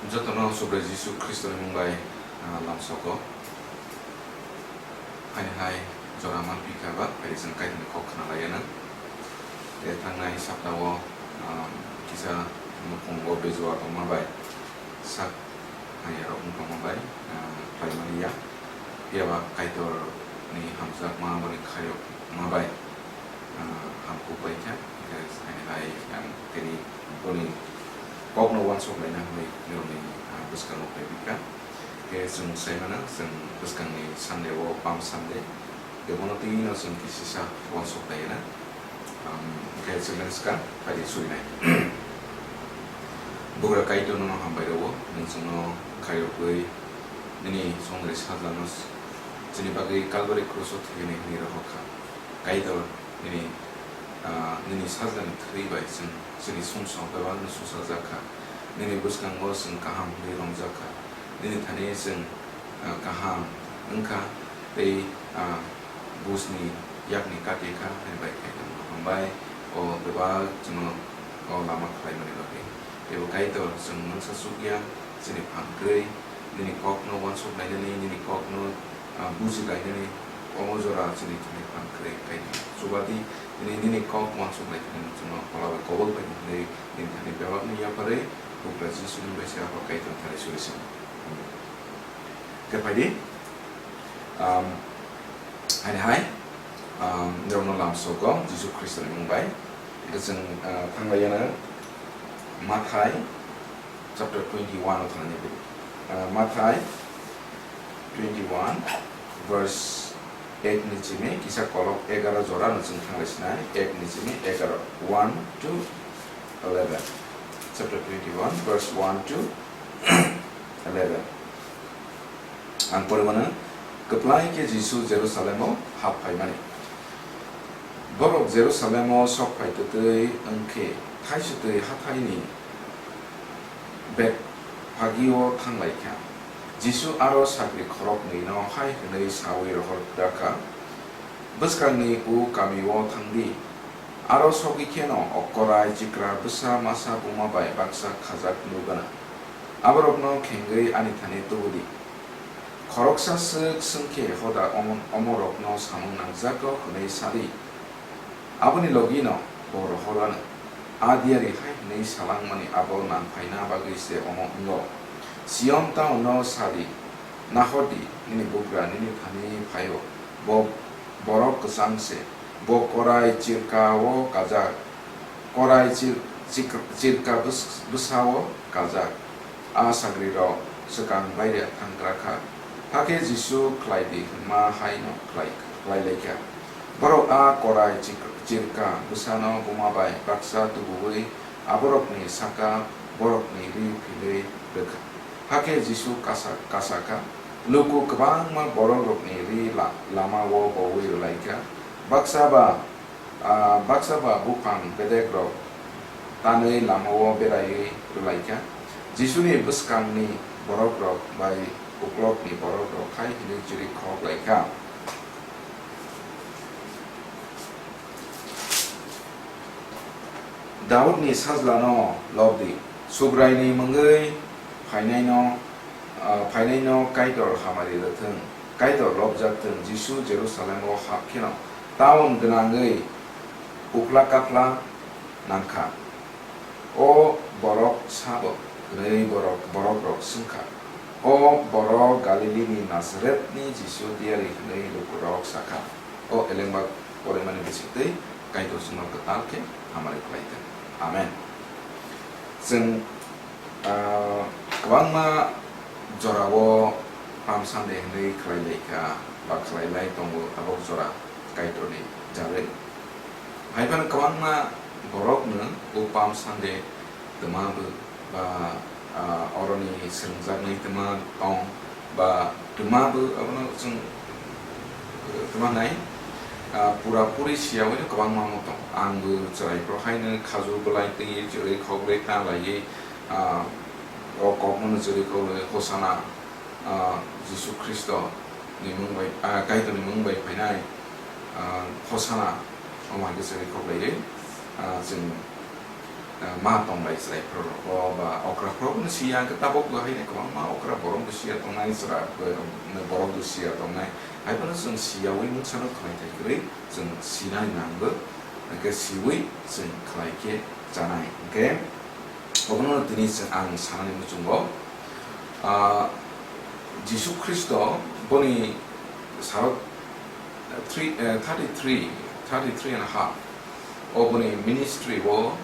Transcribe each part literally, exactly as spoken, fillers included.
Jotono Subrai Jisu Khristoni mung bai, ah, lamsogo. Haini hai jora manphi kha ba, phaidi chwng Kaitorni kok khna lai anw. Tei thangnai saptao, ah, kisa nukhungo bejua tongma bai, sak hamyarok wng tongma bai, ah, khlai mani ya. Phiya ba Kaitorni hamjakma boni khairokma bai, ah, hamkuk bai kha, hwnkhe haini hai ang tini boni kokno uansuk laina hwnwi norokni, ah, bwskango phai bikha. Khe chwng sai mano, chwng bwskangni Sunday o Palm Sunday, khe bono twi no chwng kisisa uansuk laina. Um, khe chwng nang swkang phaidi surinai. Bugra Kaitor nono hambai rwo, nwng chwngno khairokgwi nini chongri sajlano chini bagwi Calvary cross o thwinai hwnwi rohor kha. Kaitor nini, ah, nini sajlani thwi bai chwng chini sumsok bebakno suchajak kha. Nini bwskango chwng kaham hwnwi romjak kha. Nini thani chwng, ah, kaham wng kha tei, ah, buchni yakni kati kha hwnwi bai khe nwng hambai o bebak chwngno o lama khlaimani bagwi. Teibo Kaitor chwng mungsa chukya chini phan kwrwi, nini kokno uansuk lainani, nini kokno, ah, buji lainani, omo jora chini thani phan kwrwi Kaitor. Chubadi tini nini kok uansuk lainani chwngno phola bai kobol bai hwnwi nini thani bebakno yapharwi Bugra Jisuni bai se Apha Kaitor thani suri sino. Khe phaidi, um, haini hai, um, norokno lamsogo Jisu Khristoni mung bai. Hwnkhe chwng, uh, thang lai anw Mathai chapter twenty-one o thangni, uh, Mathai twenty-one verse eight ni simi kisa kolok egaro jora no chwng thang lai sinai, eight ni simi egaro, one to eleven. Chapter twenty-one verse one to eleven. Ang pori mano, kwplai khe Jisu Jerusalemo hap phaimani. Borok Jerusalemo sok phai twtwi wng khe, thaisotwi hathaini Betphagio thang lai kha. Jisu aro sagri khoroknwino hai hwnwi saui rohor kha, "Bwskangni u kamio thang di." Aro sogwi kheno o korai chikra bwsa masa buma bai baksa khajak nugana. Aborokno khengwi ani thani tubu di. Khoroksa swk swng khe hoda omo-, omorokno samung nangjago hwnwi sa di. Aboni logi'-no bo rohor anw. A diyari hai hwnwi salangmani abo nang phaina bagwi se omo wngo. Sion taunno sa di, "Nahor di, nini bugra nini thani phaio, bo borok kwchang se, bo korai chirka-o kajak, korai chir-, chik-, chirka bws-, bwsa-o kajak." A sagrirok swkang baire thangkra kha. Hakhe Jisu khlai di hwnma hai'-no khlai, khlai lai kha. Borok a korai chik-, chirka bwsano buma bai baksa tubuwi aborokni saka borokni ri philwi rw kha. Hakhe Jisu kasa, kasa kha, luku kwbangma borokrokni ri la-, lama-o boui rw lai kha. Baksa ba, ah, baksa ba buphang bedekrok tanwi lama-o beraiwi rw lai kha. Jisuni bwskangni borokrok bai uklokni borokrok hai hwnwi chirikhok lai kha. Daudni sajlano lob di, Subraini mungwi phainaino, ah, phainaino Kaitor hamari rwthwng, Kaitor lobjak thwng. Jisu Jerusalemo hap kheno taun gwnangwi ukhla kakhla nang kha. O borok sabo? Hwnwi borok, borokrok swng kha. O borok Galilini Nasaretni Jisu diyari hwnwi lukurok sa kha. O elengba porimani bisingtwi Kaitor chwngno kwtal khe hamari khlai thung. Amen. Chwng, ah, kwbangma jorao Palm Sunday hwnwi khlai lai kha, ba khlai lai tongo tabok jora Kaitorni jarwi. Hai phano kwbangma borokno o Palm Sunday twma bo ba, ah, oroni swrwngjaknai twma tong ba twma bo abono chwng, eh, twma nai, ah, pura puri siyaui no kwbangma mo tong. Ang bo chwrai phuru haino khaju bwlai twi chwrwi khok bai ta laiwi, ah, o kokno chwrwi khok bai Hosana, ah, Jisu Khristo ni mung bai, ah, Kaitor ni mung bai phainai, ah, Hosana, omo hai khe chwrwi khok bai ri, ah, chwng ah, ma tonglai chwrai phoro rok o ba okra phoro no siya, hwnkhe tabok bo haino kwbangma okra borok bo siya tongnai, chwra borok bo siya tongnai, hai phano chwng siyawi mungsa no khwlai thai kwrwi chwng sinani nango, hwnkhe siwi chwng khwlai khe chanai. Hwnkhe obono tini chwng ang sanani muchungo, ah, Jisu Khristo boni saro three, eh, thirty three, thirty three and a half. O boni ministry o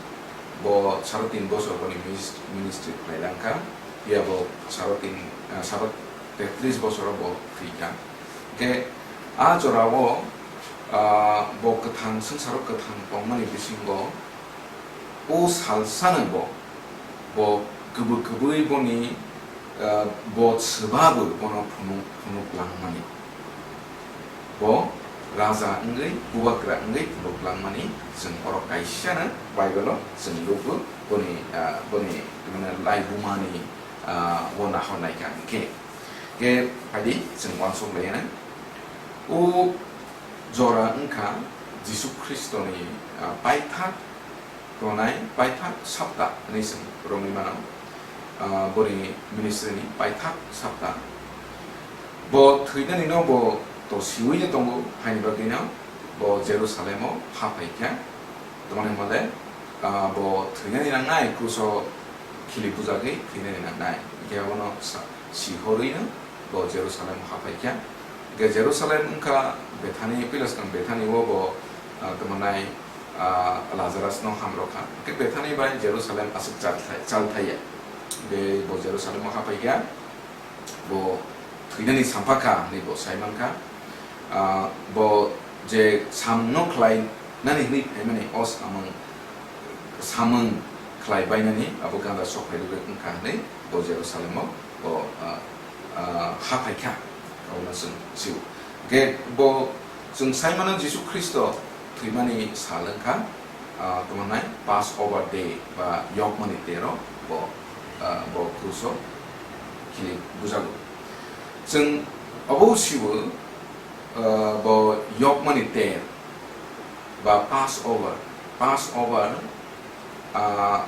bo saro tin bosor boni minis-, ministry khlai langkha. Phiya bo saro tin, eh, saro tetris bosor o bo thwikha. Hwnkhe a jora o, ah, bo kwthang, swngcharo kwthang tongmani bisingo o salsano bo, bo kwbwi kwbwi boni, ah, bo swbabo bono phunuk, phunuk langmani. Bo raja wngwi, bubagra wngwi phunuk langmani chwng oro kaisano Bible-o chwng nukgo, boni, ah, boni, mane, laibumani, ah, o nahor naikha hwnkhe. Khe phaidi chwng uansuk laiyana. O jora wngkha Jisu Khristoni, ah, paithak tongnai paithak sapta hwnwi chwng romwi mano. Ah, boni ministry ni paithak sapta. Bo thwinani no bo to siwi no tongo, haini bagwi no bo Jerusalem o ha phaikha. Tamoni hwnba le, ah, bo thwinani nangnai, kruso khili bujagwi thwinani nangnai. Hwnkhe abono sa-, sihorwi no bo Jerusalem o ha phaikha. Hwnkhe Jerusalem wngkha Bethani, Pilaskang Bethani o bo, ah, tamo nai, ah, Lazarus no hamrokha. Hwnkhe Bethani bai Jerusalem aswk chal thai-, chal thaiya. Hwnkhe bo Jerusalem o ha phaikha. Bo thwinani sampha kha hwnwi bo sai mankha. Ah, bo je samung no khlai nani hwnwi phaimani o samung, samung khlai bainani abo ganda sok phai rwgwi wngkha hwnwi bo Jerusalem o bo, ah, ah, ha phaikha, obono chwng sio. Hwnkhe bo chwng sai mano Jisu Khristo thwimani sal wngkha, ah, tamo nai Passover Day ba Yokmani Tero bo, ah, bo kruso khili bujago. Chwng obo sio, ah, bo Yokmani Ter ba Passover, Passover, ah,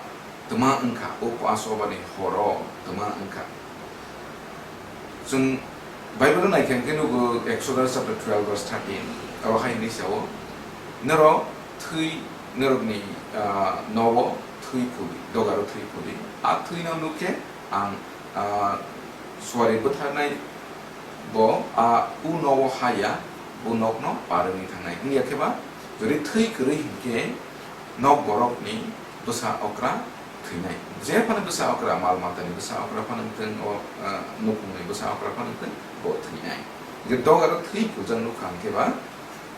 twma wngkha, o Passover ni horo twma wngkha. Chwng Bible o naikha hwnkhe nugo Exodus chapter twelve verse thirteen, oro hai hwnwi sao, "Norok thwi, norokni, ah, nogo thwi phudi, dogaro thwi phudi, a thwino nukhe ang, ah, suari bwtharnai bo a u nogo haya, bo nokno par wngwi thangnai." Wngya khe ba, jodi thwi kwrwi hinkhe nok borokni bwsa okra thwinai. Je phano bwsa okra, mal matani bwsa okra phano wngthwng, o, ah, nukhungni bwsa okra phano wngthwng, bo thwinai. Hwnkhe dogaro thwi phuljak nukha hwnkhe ba,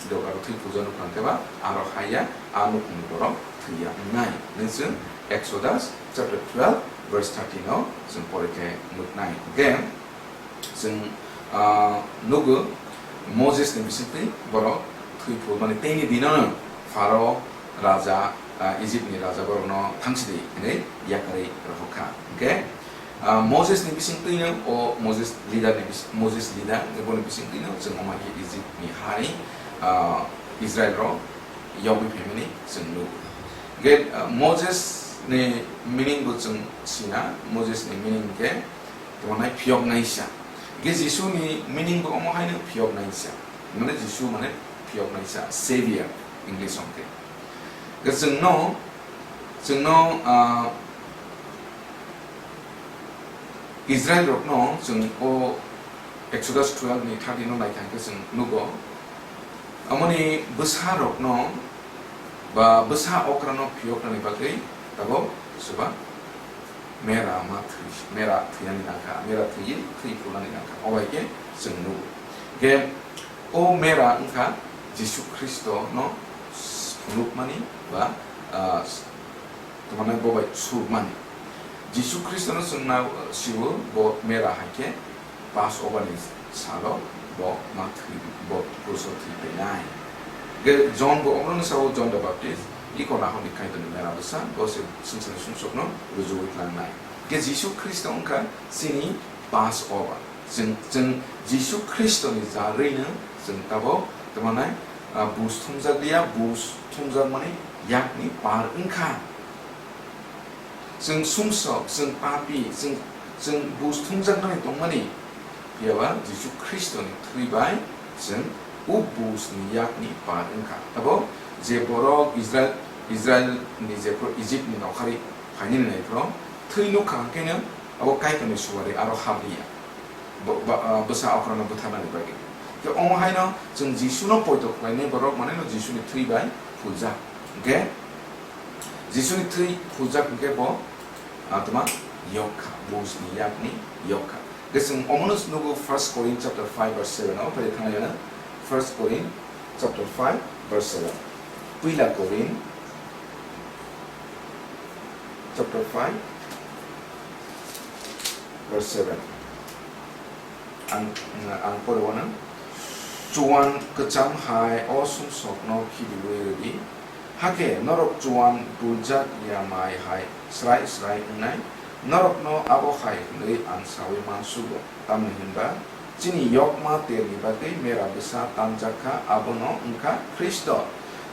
dogaro thwi phuljak nukha hwnkhe ba, aro haya a nukhungni borok thwiya wngnai hwnwi chwng Exodus chapter twelve verse thirteen o chwng pore khe nuknai. Hwnkhe chwng, ah, nugo Moses ni bisingtwi borok thwi phulmani, teini dino no Pharaoh raja, ah, Egypt ni raja borokno thangsidi hwnwi yakarwi rohorkha. Hwnkhe, ah, Moses ni bisingtwi no, o Moses leader ni bis-, Moses leader, boni bisingtwi no chwng omo hai khe Egypt ni hani, ah, Israel rok yogwi phaimani chwng nugo. Hwnkhe, ah, Moses ni meaning bo chwng sina, Moses ni meaning khe tamo nai phiyoknaisa. Hwnkhe Jisu ni meaning bo omo haino phiyoknaisa. Mane Jisu mane phiyoknaisa, Savior, English hwnkhe. Hwnkhe chwngno, chwngno, ah, Israel rokno chwng o Exodus twelve ni thirteen no naikha hwnkhe chwng nugo. Amoni bwsa rokno ba bwsa okra no phiyoknani bagwi tabok soba mera ma thwi, mera thwinani nangkha, mera thwiwi thwi phulnani nangkha. O bai khe chwng nugo. Hwnkhe o mera wngkha Jisu Khristo no phunukmani ba, ah, tamo nai bo bai surmani. Jisu Khristo no chwng na, ah, sio bo mera hai khe Passover ni salo bo ma thwi, bo kruso thwi painai. Ge John bo omono sao, John the Baptist, iko nahor ni Kaitor ni mera bwsa, bo se swngchar ni sumsok no rujui tlangnai. Ge Jisu Khristo wngkha chini Passover. Chwng, chwng Jisu Khristo ni jagwi no chwng tabok tamo nai, ah, bus thumjak liya, bus thumjak mani yak ni par wngkha. Chwng sumsok, chwng papi, chwng, chwng bus thumjaknani tongmani, phiyaba Jisu Khristoni thwi bai chwng o busni yakni par wngkha. Abo je borok Israel, Israelni jephru Egyptni nokhari phainani naiphuru thwi nukha hwnkhe no abo Kaitorni suari aro habliya. Bo-, ba-, ah, bwsa okrano butharnani bagwi. Khe omo haino chwng Jisuno poito khlainai borok, maneno Jisuni thwi bai phuljak. Hwnkhe Jisuni thwi phuljak hwnkhe bo, ah, tma yok kha, busni yakni yok kha. Hwnkhe chwng omono nugo First Corinth chapter five verse seven o, phai thangna yano First Corinth chapter five verse seven. Puila Corinth chapter five verse seven. Ang, ang pore wano, chuan kwcham hai o sumsokno khibiwi rwdi, hakhe norok chuan buljak ya mai hai srai srai wngnai, norokno abo hai hwnwi ang saui mansugo, tamni hwnba chini yokma terni bagwi mera bwsa tanjak kha, abono wngkha Khristo.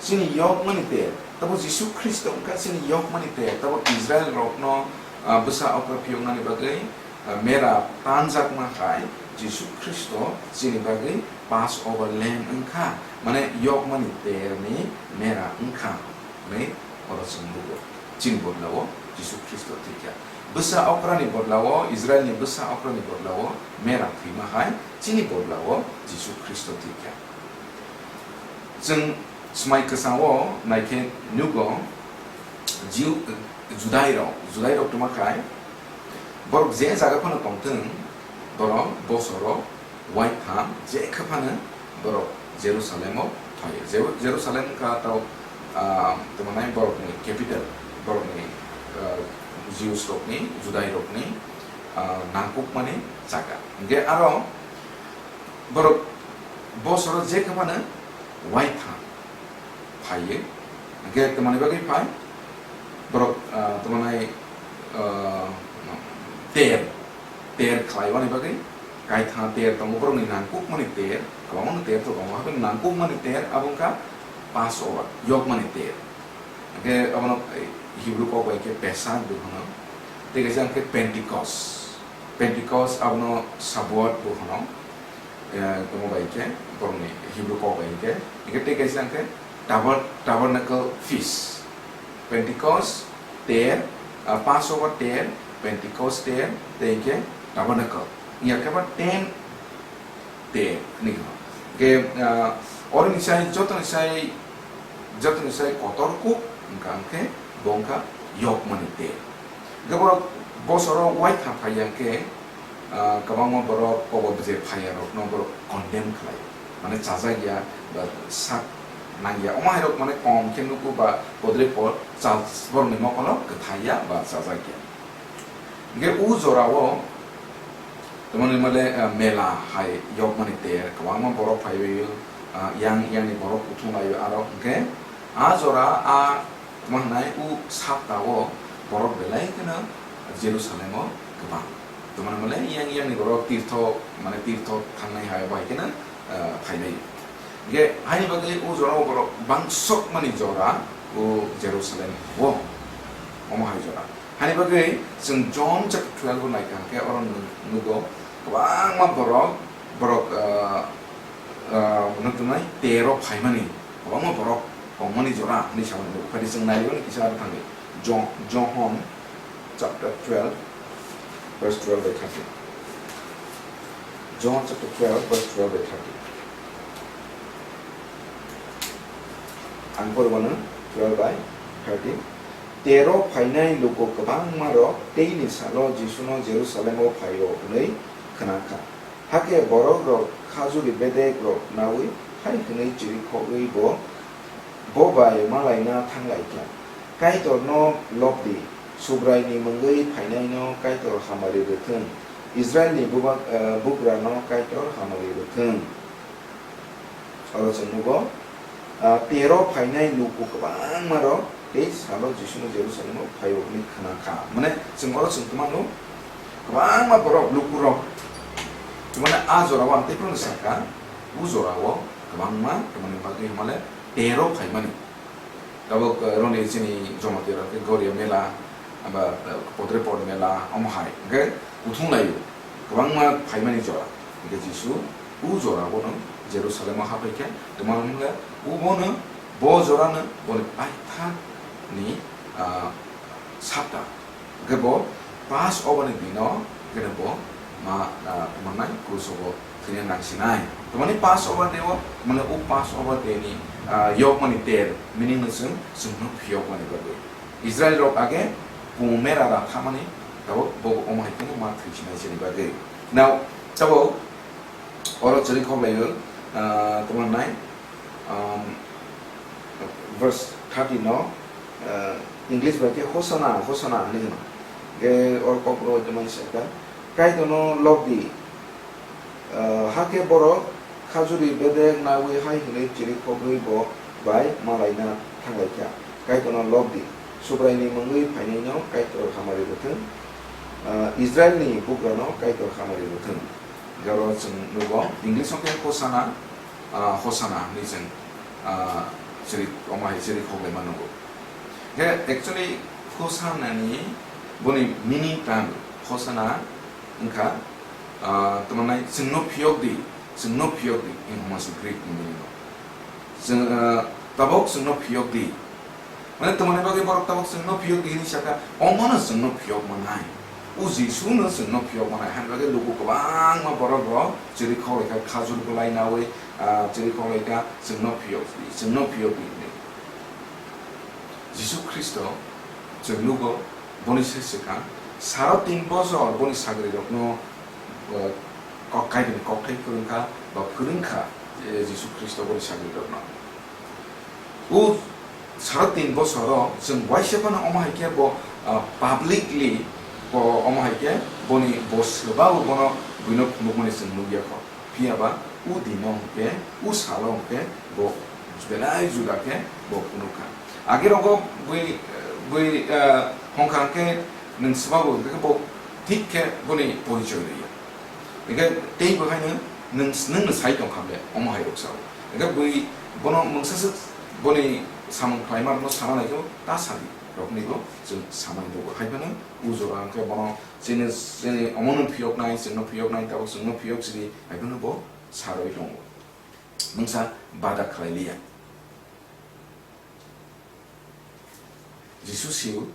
Chini yokmani ter, tabo Jisu Khristo wngkha chini yokmani ter, tabo Israel rokno, ah, bwsa okra phiyoknani bagwi, ah, mera tanjakma hai Jisu Khristo chini bagwi Passover lamb wngkha, mane yokmani terni mera wngkha hwnwi oro chwng nugo. Chini bodlao Jisu Khristo thwikha. Bwsa okrani bodlao, Israelni bwsa okrani bodlao mera thwima hai chini bodlao Jisu Khristo thwikha. Chwng swmai kwchao naikhe nugo, Jiu-, Judairok, Judairok tongma khai, borok je jaga phano tongthwng, borok bosoro waitham je khe phano borok Jerusalemo phaio. Jeru-, Jerusalem wngkha tao, ah, tongmani borokni capital, borokni, ah, Jews rokni, Judairokni, ah, nangkukmani jaga. Hwnkhe aro borok bosoro je khe phano waitham phaiwi, hwnkhe tongmani bagwi phai borok, ah, tongmani, ah, ter, ter khlaiwani bagwi, kaitha ter tongo borokni nangkukmani ter, kwbangma ter to tongo, haikhe nangkukmani ter abo wngkha Passover, yokmani ter. Hwnkhe abono Hebrew kok bai khe Pesach bo hwno, tei kaisa hwnkhe Pentecost. Pentecost abono Shavuot bo hwno, eh, tongmo bai khe, borokni Hebrew kok bai khe. Hwnkhe tei kaisa hwnkhe Taber-, Tabernacle Feast. Pentecost ter, ah, Passover ter, Pentecost ter, tei hwnkhe Tabernacle. Wngya khe ba ten ter hwnwi kha. Hwnkhe, ah, oroni sai, jotoni sai, jotoni sai kotor kuk wngkha, hwnkhe bo wngkha yokmani ter. Hwnkhe borok bosoro waitham phaiya hwnkhe, ah, kwbangma borok kobo bwje phaiya rokno borok condemn khlai, mane chajak ya ba sak nang ya. Omo hai rok mane kom khe nugo ba bodre por cha-, borokni mokolo kwthai ya ba chajak ya. Hwnkhe o jorao tongmani male, ah, mela hai yokmani ter kwbangma borok phaiwi, ah, yang, yangni borok kuthung laio aro hwnkhe a jora a tongma hwnai o saptao borok belai kheno Jerusalemo kwbang. Tongmani male yang, yangni borok tirtho, mane tirtho thangnai hai bai kheno, ah, phainai. Hwnkhe haini bagwi o jorao borok bangsokmani jora o Jerusalem o, omo hai jora. Hani bagwi chwng John chapter twelve o naikha hwnkhe oro nwng nugo kwbangma borok, borok, ah, ah, nwng tongnai tero phaimani, kwbangma borok tongmani jora hwnwi samani nugo. Phai chwng nailibani kisa aro thangwi. John, John chapter twelve, verse twelve by thirteen. John chapter twelve, verse twelve by thirteen. Ang pore mano twelve by thirteen. Tero phainai luku kwbangma rok teini salo Jisuno Jerusalemo phaio hwnwi khna kha. Hakhe borok rok khajuri bedek rok naui hai hwnwi chirikhogwi bo, bo bai malaina thang lai kha. Kaitorno lobdi, Subraini mungwi phainaino Kaitor hamari rwthwng, Israilni bubak-, eh, bugrano Kaitor hamari rwthwng. Oro chwng nugo, ah, tero phainai luku kwbangma rok tei salo Jisuno Jerusalemo phaio hwnwi khna kha. Mane chwng oro chwng tongmano kwbangma borok lukurok, mane a jorao ang tei phano sakha, o jorao kwbangma, tamoni bagwi hwnmale tero phaimani. Tabuk, eh, roni chini Jamatia rok khe Goria Mela, Aba, eh, potre por mela omo hai. Hwnkhe kuthung laio. Kwbangma phaimani jora. Hwnkhe Jisu u jora bono Jerusalem o hapai khe, tongmani hwnkhe u bono, bo jorano boni paithak ni, ah, sapta. Hwnkhe bo Passover ni dino, hwnkhe bo ma, ah, tongmani kruso bo thwina nangsinai. Tongmani Passover day o, mane u Passover day ni, ah, yokmani ter, meaning no chwng, chwngno phiyokmani bagwi. Israel rok age pung mera ra thamani, tabok bo omo hai kheno ma thwi sinai chini bagwi. Now, tabok oro chwrwi khok laio, ah, tongmani nai, um, verse thirty no, ah, English bai khe Hosanna, Hosanna hinwi hino. Ge oro kok rw tongmani sakha, Kaitorno lobdi, ah, hakhe borok khajuri bedek naui hai hwnwi chirikhogwi bo bai malaina thanglaikha. Kaitorno lobdi, Subraini mungwi phainaino Kaitor hamari rwthwng, ah, Israilni bugrano Kaitor hamari rwthwng. Oro chwng nugo, English o khe Hosanna, ah, Hosanna hwnwi chwng, ah, chiri, omo hai chirikhoglaima nugo. Khe actually Hosanna ni boni meaning tang, Hosanna wngkha, ah, tamo nai, "Chwngno phiyok di, chwngno phiyok di," hinwi hwnma se Greek ni meaning o. Chwng, ah, tabok chwngno phiyok di. Mane tamo ni bagwi borok tabok chwngno phiyok di hinwi sakha, omono chwngno phiyok manai. O Jisu no chwngno phiyok manai. Hani bagwi luku kwbangma borok rok chiri khok laikha, khajur bwlai naui, ah, chiri khok laikha, "Chwngno phiyok di, chwngno phiyok di," hinwi. Jisu Khristo chwng nugo, boni se swkang saro tin bosor boni sagrirokno, eh, kok-, Kaitorni kokthai phwrwngkha ba phwrwngkha, eh, Jisu Khristo boni sagrirokno. O saro tin bosoro chwng waisa phano omo hai khe bo, ah, publicly bo omo hai khe boni bo swbabo bono buino phunukmani chwng nukya kho. Phiya ba o dino hwnkhe, o salo hwnkhe bo belai juda khe bo phunukha. Age rogo bui, bui, ah, hongkha hwnkhe nwng swbabo hwnkhe bo thik khe boni porichoi rwya. Hwnkhe teibo haino nwng, nwngno sai tongkha le omo hai rok sao. Hwnkhe bui bono mungsa swk boni samung khlaima rokno sana nai khe ta sadi rokni bo chwng samani dogo. Hai phano o jora hwnkhe bono chini, chini omono phiyoknai, chwngno phiyoknai, tabok chwngno phiyok sidi, hai phano bo sarwi tongo. Mungsa bada khlai liya. Jisu sio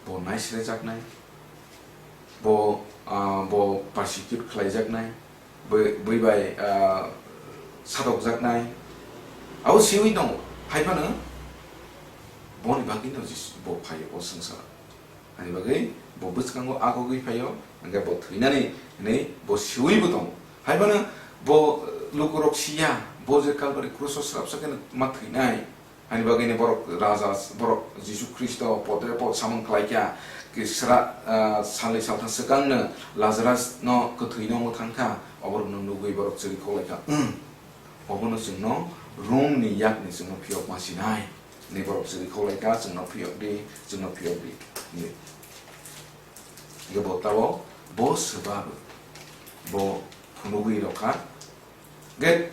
bo naisrejaknai, bo, ah, bo persecute khlaijaknai, bui, bui bai, ah, sadokjaknai, abo siwi tongo. Hai phano boni bagwino Jisu bo phaio o swngcharo. Ani bagwi bo bwskango agogwi phaio, hwnkhe bo thwinani hwnwi bo siwibo tongo. Hai phano bo, eh, lukurok siya, bo je Kalbari kruso srapsa khe ma thwinai. Ani bagwino borok raja, borok Jisu Khristo potre pot samung khlaikha, ki sra-, ah, salni saltha swkangno Lazarasno kwthwino mwthangkha, oborokno nugwi borok chwrwi khoklaikha, "Wng, obono chwngno Romni yakni chwngno phiyok ma sinai." Ni borok chwrwi khoklaikha, "Chwngno phiyok di, chwngno phiyok di," hinwi. Hwnkhe bo tabok bo swbabo bo phunugwi rokha. Hwnkhe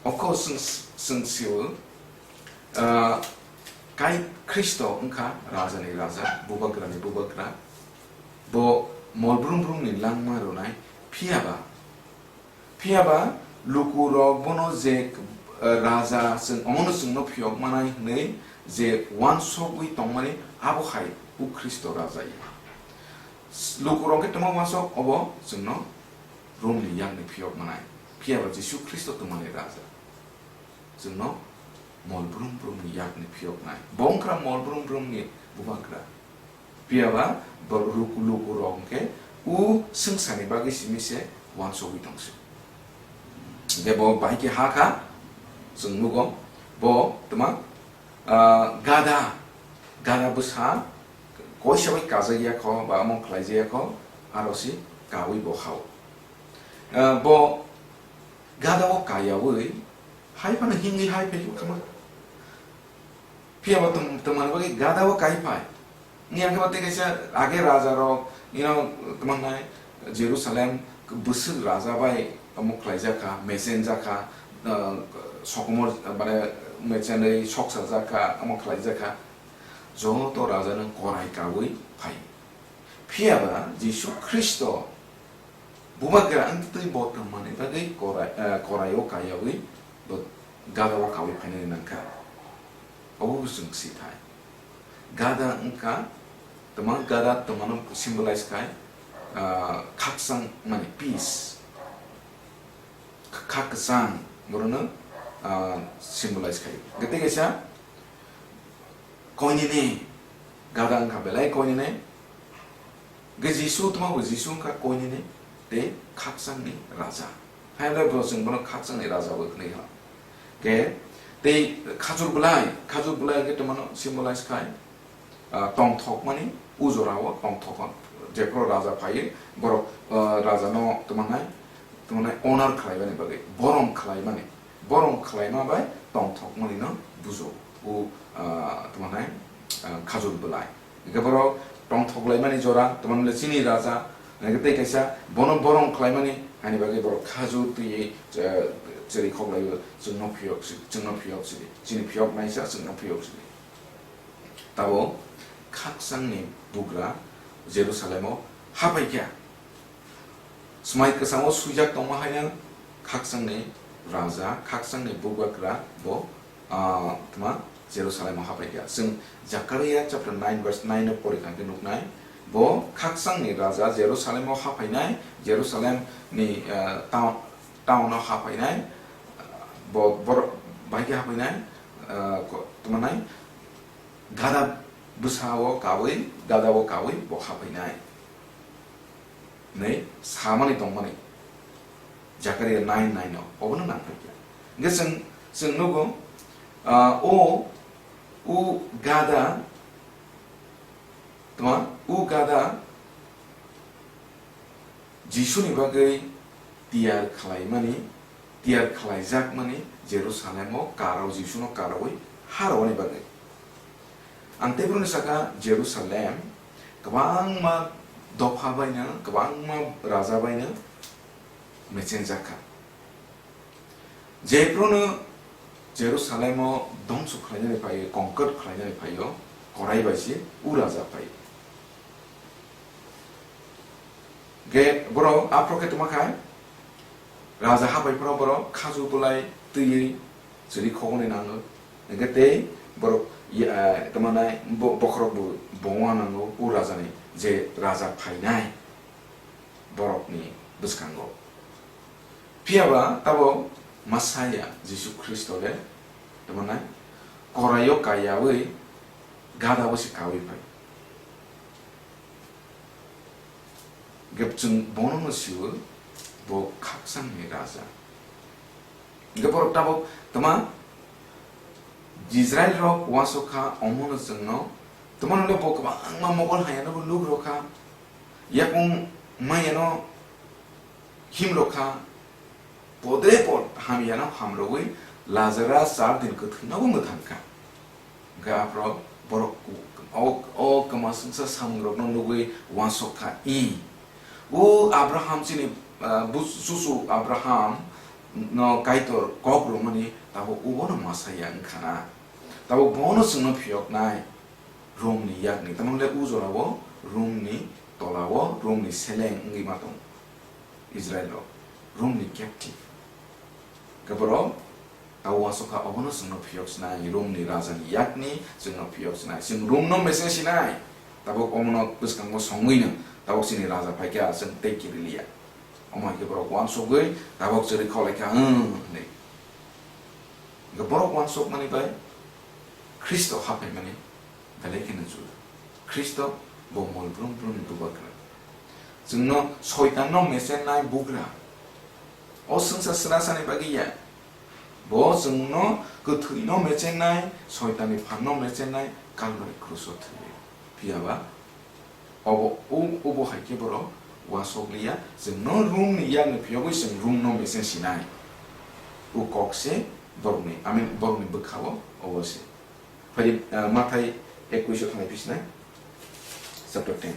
oko chwng, chwng sio, ah, Kai Khristo wngkha Rajani Raja, Bubagrani Bubagra. Bo mol brum brumni langma rwnai, phiyaba Phiyaba lukurok bono je, eh, raja, chwng omono chwngno phiyok manai hwnwi je uansugwi tongmani, abo hai o Khristo raja ya. Lukurok khe tongma uansuk, obo chwngno Romni yakni phiyok manai. Phiyaba Jisu Khristo tongmani raja. Chwngno mol brum brumni yakni phiyoknai. Bo wngkha mol brum brumni bubagra. Phiyaba bo luku, lukurok hwnkhe o swngcharni bagwi simi se uansugwi tongsi. Hwnkhe bo bahai khe ha kha, chwng nugo, bo tma, ah, gada, gada bwsa koisa bai kajak ya kho, ba omo khlai jak ya kho, aro se kaui bo hao. Ah, bo gada o kayaui, hai phano himwi hai phai kha ma. Phiyaba tong-, tongmani bagwi gada o kai phai. Wngya khe ba tei kaisa age raja rok, you know, tongmani Jerusalem bwswk raja bai omo khlaijak kha, mechen jak kha, ah, sokomor, mane, mechenwi soksa jak kha, omo khlaijak kha. Joto raja no korai kaui phai. Phiya ba Jisu Khristo bubagra wngtwi bo tongmani bagwi korai, eh, koraio kaiyaui bo gadao kaui phainani nangkha. Obo bo chwng sithai. Gada wngkha, tongma gada tongmano symbolize khai, ah, khakchang mani peace. Kha kwchang, borokno, ah, symbolize khai. Gete kaisa koinene, gada wngkha belai koinene. Ge Jisu tma bo Jisu wngkha koinene, tei khakchangni raja. Hai ble bo chwng bono khakchangni raja bo hwnwi ha. Ge tei khajur belai, khajur belai ge tongmano symbolize khai. Ah, tongthokmani, o jorao tongthokma. Jephru raja phaiwi, borok, ah, rajano tongmanai, tongmanai honor khlaimani bagwi, borom khlaimani, borom khlaima bai tongthokmanino bujo. O, ah, tongmanai, ah, khajur belai. Hingke borok tongthoklaimani jora, tongmani le chini raja, hingke tei kaisa bono borom khlaimani, hani bagwi borok khajur twi, ah, chwrwi khoklaio, chwngno phiyok si, chwngno phiyok si, chini phiyok naisa, chwngno phiyok si. Tabuk khakchangni bugra Jerusalemo haphaikha. Swmai kwchango swijak tongma haino khakchangni raja, khakchangni bubagra bo, ah, tma Jerusalemo haphaikha. Chwng Zakaria chapter nine verse nine no pori kha khe nuknai, bo khakchangni raja Jerusalemo haphainai, Jerusalemni, ah, town, town o haphainai, bo, borok bai khe haphainai, ah, ko-, tma nai, gada bwsao kaui, gadao kaui bo haphainai. Hinwi samani tongmani. Zakaria nine nine o, obono nangphaikha. Hingke chwng, chwng nugo, ah, o, o gada, tma, o gada, Jisuni bagwi tiyar khlaimani, tiyar khlaijakmani Jerusalemo karwi Jisuno karwi harwani bagwi. Ang tei borokni saka Jerusalem kwbangma dopha baino, kwbangma raja baino mechengjak kha. Jephruno Jerusalemo dongso khlainani phaio, conquer khlainani phaio, korai bai se o raja phai. Ge borok aphro khe tongma khai, raja habai phano borok khaju bolai twiwi chwrwi khogoni nango. Hingke tei borok ya, tongma nai bo-, bokhorok bo bongma nango o rajani je raja phainai borokni bwskango. Phiya ba tabuk Messiah Jisu Khristo le tongma nai koraio kaiyaui gadao se kaui phai. Hingke chwng bono no sio, bo khakchangni raja. Hingke borok tabuk tma Israel rok uansuk kha, omono chwngno tma nole bo kwbangma Mogol hayano bo nuk rw kha, yakung mayano him rw kha, podre pod hamyano hamrogwi Lazarus char din kwthwino bo mwthang kha. Hingke aphro borok o, o kwma swngsa samungrokno nugwi uansuk kha, "I, o Abraham chini, ah, bus-, chuchu Abraham no Kaitor kok rwmani tabuk obono Messiah wngkha na? Tabuk bono chwngno phiyoknai Romni yakni." Tamoni le o jorao Romni tolao Romni seleng wngwi ma tongo Israel rok, Romni captive. Hingke borok Tabo uansuk kha, obono chwngno phiyok sinai, Romni rajani yakni chwngno phiyok sinai. Chwng Romno mese sinai. Tabuk omono bwskango songwino, tabuk chini raja phaikha, chwng tei kiriliya. Omo hai khe borok uansugwi tabuk chwrwi kholai kha, "Ang," hwnwi. Hwnkhe borok uansukmani bai Khristo haphaimani belai kheno juda. Khristo bo mol brum brumni bubagra. Chwngno Soitanno mechenai bugra. O swngchar srasani bagwi ya. Bo chwngno kwthwino mechenai, Soitanni phanno mechenai Kalvari kruso thwiwi. Phiya ba obo, o-, obo hai khe borok uasok liya, chwngno Romni yakni phiyogwi chwng Romno mechen sinai. O kok se borokni, I mean, borokni bwkha-o obo se. Phai di, ah, Mathai ekwis o thangwi phi sinai. Chapter ten.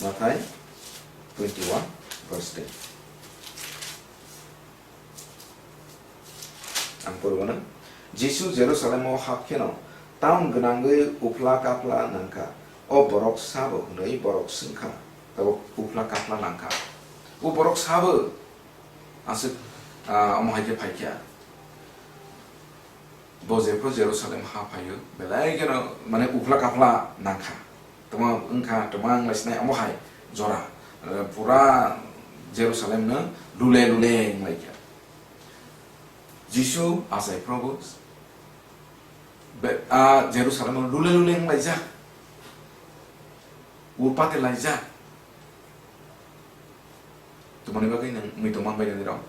Mathai twenty-one, verse ten. Ang pori mano. Jisu Jerusalem o hap kheno town gwnangwi uphla kaphla nangkha. O borok sabo hwnwi borok swngkha, tabuk uphla kaphla nangkha. O borok sabo aswk, ah, omo hai khe phaikha. Bo jephru Jerusalem ha phaio, belai kheno mane uphla kaphla nangkha. Tongma wngkha, tongma wnglaisnai omo hai jora. Eh, pura Jerusalem no lule lule wnglaikha. Jisu achai phrobo be-, a Jerusalem no lule lule wnglaijak. Urpate laijak. Tongmani bagwi nwng muitu manbai nani rok.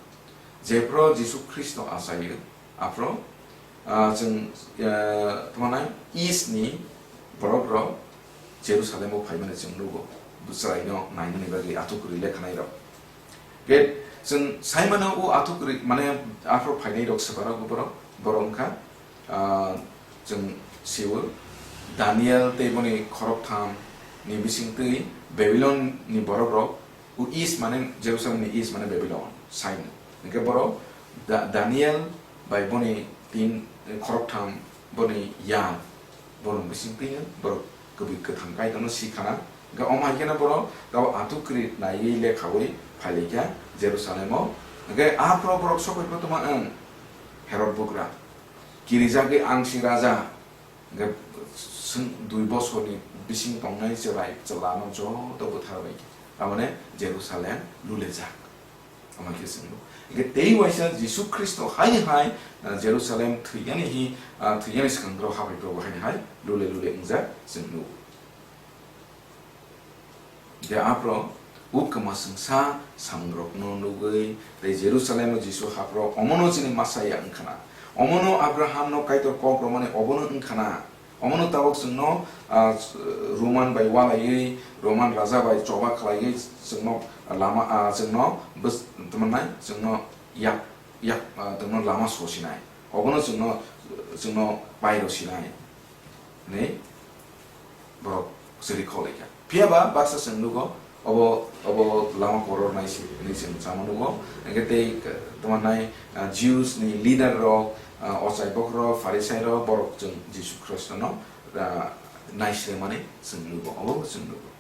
Jephru Jisu Khristo achaio, aphro, ah, chwng, ah, tongmani East ni borok rok Jerusalem o phaimani chwng nugo. Bwswraino nainani bagwi athuk kwrwi lekhanai rok. Ke chwng saimano o athuk kwrwi mane aphro phainai rok swpara borok, borok wngkha, ah, chwng siwo Daniel tei boni khoroktham ni bisingtwi Babylon ni borok rok, o East mane Jerusalem ni East mane Babylon, saimung. Hingke borok Da-, Daniel bai boni tin, khoroktham boni yang, borok bisingtwi borok kwbwi kwthang Kaitorno sikhana. Hingke omo hai kheno borok abo athuk kwrwi naiwi lekhawi phailaikha Jerusalem o. Hingke aphro borok sokoi kotorma wng Herod bugra. Kirijagwi ang si raja, hingke seng dui bosorni bising tongnai chwrai chwlano joto butharbai khe, tamone Jerusalem lulejak. Omo khe chwng nugo. Hingke tei waisa Jisu Khristo haini hai, ah, Jerusalem thwinani hi, ah, thwinani swkang borok habai borok haini hai lule lule wngjak chwng nugo. Hingke aphro ukma swngsa samungrokno nugwi tei Jerusalem o Jisu haphro, "Omono chini Masaia wngkhana, omono Abrahamno Kaitor kok romani obono wngkhana, omono tabuk chwngno, ah, Roman bai walaiwi, Roman raja bai choba khlaiwi chwngno lama, ah, chwngno bwch-, tongmannai chwngno yak, yak, ah, chwngno lama sosinai, obono chwngno, chwngno pai rosinai." Hinwi borok chwri khok laikha. Phiya ba baksa chwng nugo, obo, obo lama koror nai se hinwi chwng sama nugo. Hingke tei, eh, tongmannai, ah, Jews ni leader rok, ah, ochai bokhorok, Pharisai rok, borok chwng Jisu Khristo no, ah, naisremani chwng nugo, obo chwng nugo.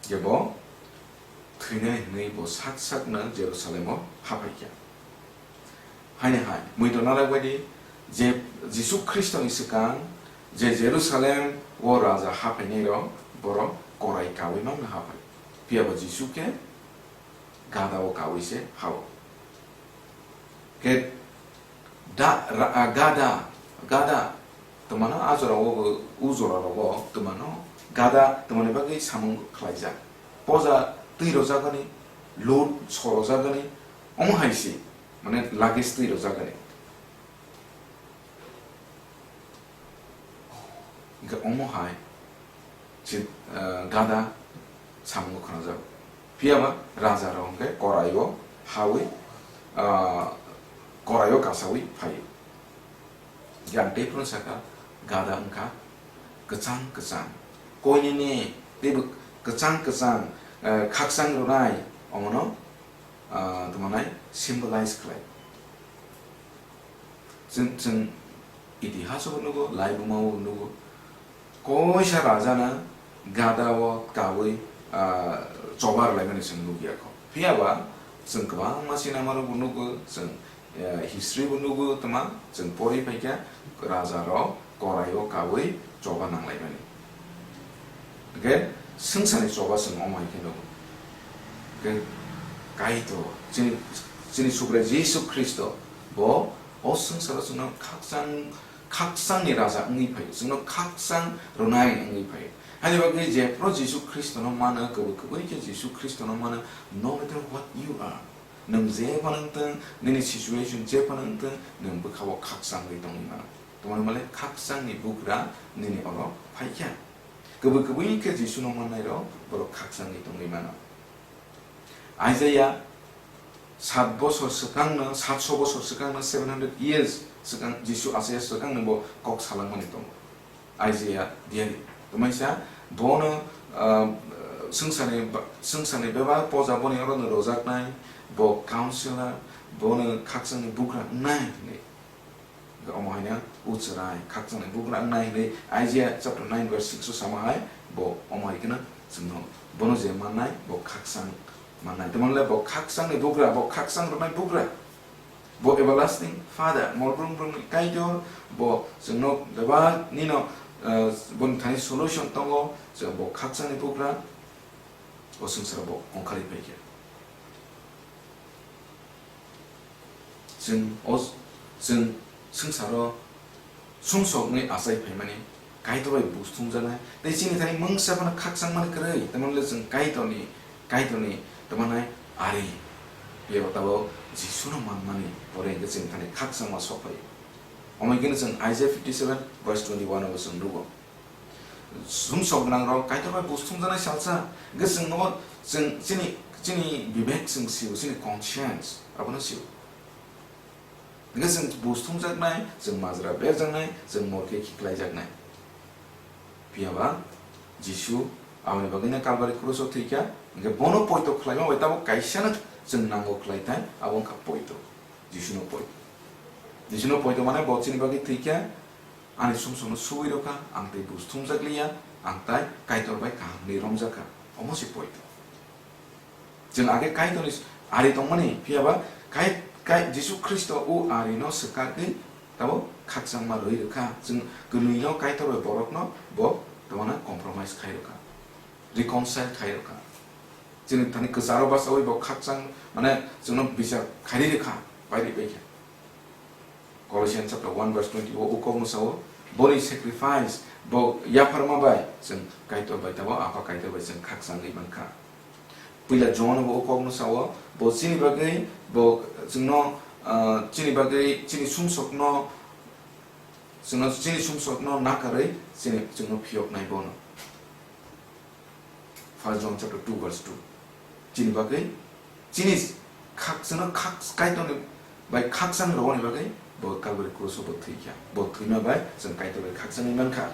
Je bo thwinai hwnwi bo sak sakno Jerusalem o haphaikha. Haini hai, muitu narak baidi je Jisu Khristoni swkang je Jerusalem o raja haphainai rok borok korai kaui mangno haphai. Phiya bo Jisu khe gada o kaui se hao. Khe da, ra-, a, gada, gada, twmano a jora o bo, u jora rogo twmano gada twmani bagwi samung khlaijak. Poja twi rojagani, load so rojagani, omo hai se, mane luggage twi rojagani. Hingke omo hai se, eh, gada samungo khwnajak. Phiya ba raja rok hingke korai o hawi, ah, korai o kasawi phaio. Hingke ang tei phano saka gada wngkha kwchang kwchang. Koinene teibo kwchang kwchang, eh, khakchang rwnai omono, ah, tongmannai symbolize khlai. Chwng, chwng itihas o bo nugo, laibuma o bo nugo. Koisa raja no gada o kaui, ah, choba rwlaimani chwng nukya kho. Phiya ba chwng kwbangma sinema rok bo nugo, chwng, eh, history bo nugo, twma chwng porwi phaikha raja rok korai o kaui choba nanglaimani. Hingke swngcharni choba chwng omo hai khe nugo. Hingke Kaitor, chini, chini Subrai Jisu Khristo, bo o swngcharo chwngno khakchang, khakchangni raja wngwi phai, chwngno khakchang rwnai wngwi phai. Haini bagwi jephru Jisu Khristono mano, kwbwi kwbwi khe Jisu Khristono mano, no matter what you are, nwng je phano wngtong, nini situation je phano wngtong, nwng bwkha-o khakchangwi tongwi mano. Tongmani male khakchangni bugra nini oro phaikha. Kwbwi kwbwi khe Jisuno mannairok borok khakchangwi tongwi mano. Isaiah sat bosor swkangno, satso bosor swkangno, seven hundred years swkang Jisu achaiya swkangno bo kok salangmani tongo. Isaiah diari. Tamaisa bono, ah, swngcharni ba-, swngcharni bebak poja boni orono rojaknai, bo counselor, bono khakchangni bugra wngnai hwnwi. Hingke omo haino Uchrai, khakchangni bugra wngnai hwnwi Isaiah chapter nine verse six o sama hai, bo omo hai kheno chwngno bono je mannai, bo khakchang mannai. Tamoni le bo khakchangni bugra, bo khakchang rwnai bugra. Bo everlasting Father, mol brum brumni Kaitor, bo chwngno bebak nino, eh, boni thani solution tongo, chwng bo khakchangni bugra, o swngcharo bo ongkhorwi phaikha. Chwng o, chwng swngcharo sumsokni achai phaimani, Kaitor bai buj thumjaknai, tei chini thani mungsa phano khakchangmani kwrwi, tamoni le chwng Kaitorni, Kaitorni tamani ari, biyabo tabuk Jisuno manmani pore hwnkhe chini thani khakchangma sok phaio. Omo hwnkhe chwng Isaiah fifty seven verse twenty one o chwng nugo. Sumsok gwnangrok Kaitor bai buj thumjaknai salsa, hwnkhe chwng nogo chwng chini, chini bibek chwng sio, chini conscience abono sio. Hwnkhe chwng buj thumjaknai, chwng majra berjaknai, chwng mor khe khiklaijaknai. Phiya ba Jisu aboni bagwino Kalbari kruso thwikha, hwnkhe bono poito khlaima bai tabuk kaisano chwng nango khlaithai, abo wngkha poito. Jisuno poito. Jisuno poito mane bo chini bagwi thwikha, ani sumsokno suwi rwkha, ang tei buj thumjakliya, ang tai Kaitor bai kaham hwnwi romjakha. Omo se poito. Chwng age Kaitorni ari tongmani, phiya ba Kai-, Kai-, Jisu Khristo o arino swkagwi tabuk khakchangma rwi rwkha. Chwng kwnwino Kaitor bai borokno bo tabana compromise khai rwkha, reconcile khai rwkha. Chini thani kwcharo bachaui bo khakchang, mane chwngno bichar khairi rwkha, bairi baikha. Colossians chapter one verse twenty o, o kokno sao, boni sacrifice, bo yapharma bai chwng Kaitor bai tabo, Apha Kaitor bai chwng khakchangwi mankha. Puila John bo o kokno sao, bo chini bagwi, bo chwngno, ah, chini bagwi, chini sumsokno, chwngno, chini sumsokno nakarwi chini, chwngno phiyoknai bono. First John chapter two verse two. Chini bagwi, chini khak-, chwngno khak-, Kaitorni bai khakchang rwani bagwi bo Calvary cross o bo thwikha. Bo thwima bai chwng Kaitor bai khakchangwi mankha.